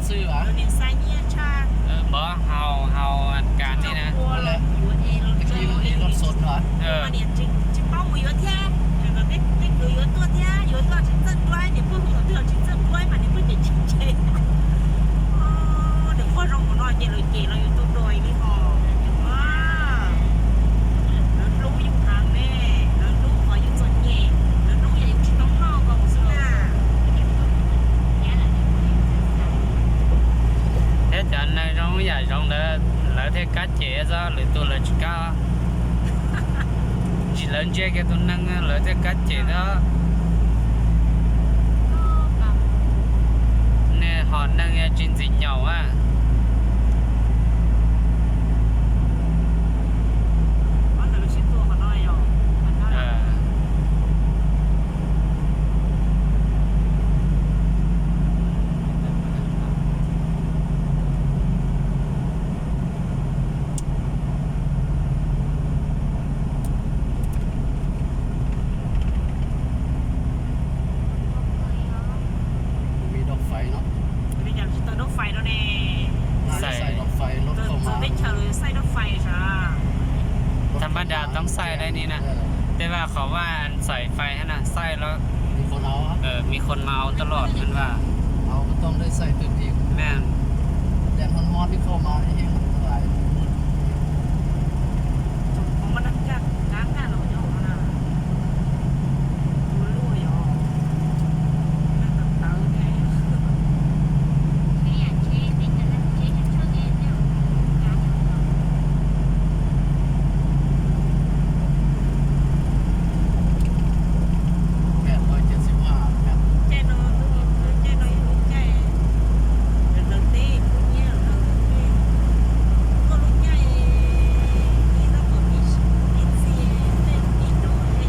Xwb as. Nws xa nyiaj tshaj. Npov haus haus kas li na. Tsis paub mus yuav thiab, tseem kom tej kwv yuav tuaj thiab, yuav tuaj tsis txawj duab, niam pog hu thaum twg los tsis txawj duab mas niam pog cem tsis ntse. Niam pog zoo mus no ces lawv cem los yus tus dua li hos. Lawv hlub yus heev ne, lawv hlub qhov yus txom nyem, lawv hlub yam yus tsis tau noj ko xwb na. Thiab cov neeg zoo yam zoo ntawd lawv thiaj kab cem xwb, lwm tus lawv tsis kab. Tsis, lawv ntsia kiag tus neeg lawv thiaj kab cem xwb. Nej hom neeg tsis ntxim nyaum a. Tsis tau dab fais no ne. Xaim, teb chaws xaij dab fais sav. Tham ma das toob xaij dab ni na. Tej vaj qhov vaj xaim fais hab na, xaij los, mi qhov no au toj loj, mas